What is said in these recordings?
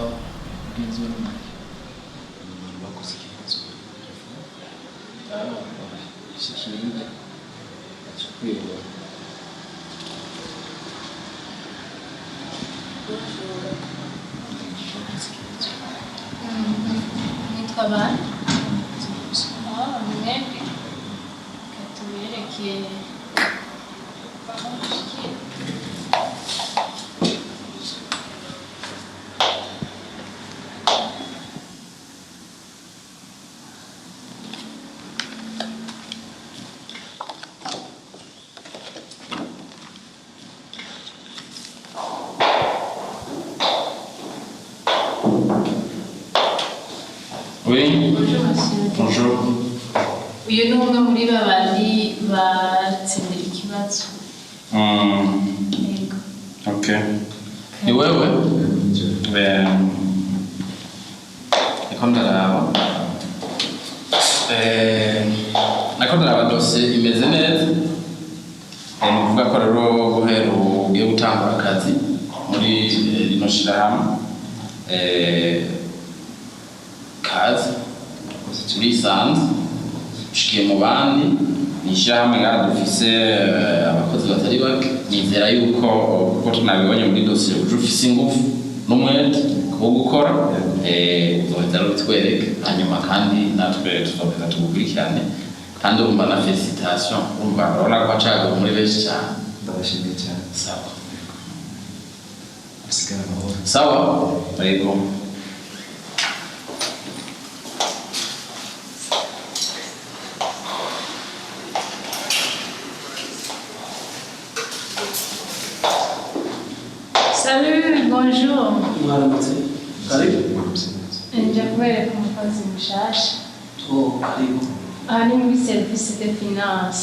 Sawa, mugenzi we ni Mariya. Ni umuntu bakoze ikibazo kuri telefone. Ishikiye aca kwiyobora. Bakoze ikibazo. Nitwa bande? Oh, mwebwe reka tubereke aho mushikiye. Oui, Bonjour monsieur. Bonjour. Uyu ni umwe muri babandi batsindira ikibazo. Yego. Ok. Ni wewe? Niko ndaraba. Nako ndaraba dosiye imeze neza. Ni ukuvuga ko rero guhera ubu ugiye gutangura akazi muri rino shirahamwe. Kazi turisanze ushikiye mu bandi, ni ishyirahamwe ngaha dufise abakozi batari bake. Nizera yuko, kuko tunabibonye muri dosiye, uje ufise ingufu n'umwete wo gukora, uzoheza rero utwereke, hanyuma kandi natwe tuzoheza tugukurikirane. Kandi urumva na félicitation, urumva urabona ko wacaguwe muri benshi cyane. Ndabashimiye cyane. Sawa. Musigara amahoro. Sawa, yego. Salut, bonjour. Mwaramutse, karibu. Mwaramutse neza. Nje kubereka umukozi mushasha. Oh, karibu. Aha ni muri service de finance.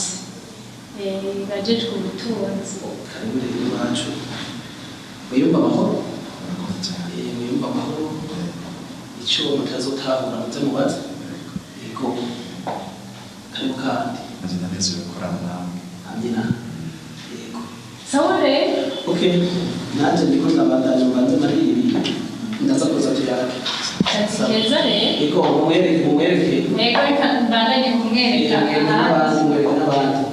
Bajejwe ubutunzi. Karibu rero iwacu, wiyumva amahoro. Murakoze cyane. Wiyumva amahoro, icyo mutazotahura muze mubaze. Yego, karibu kandi. Nanjye ndanezerewe gukorana namwe. Amina, yego. Sawa rero. Okay, nanjye ndiko ndabandanya, mbanze mari ibi, ndaza kuza tuyake. Akazi keza rero. Yego, mumwereke, mumwereke. Yego, reka mbandanye kumwereka Mwereke n'abandi. ahandi. Mwereke n'abandi.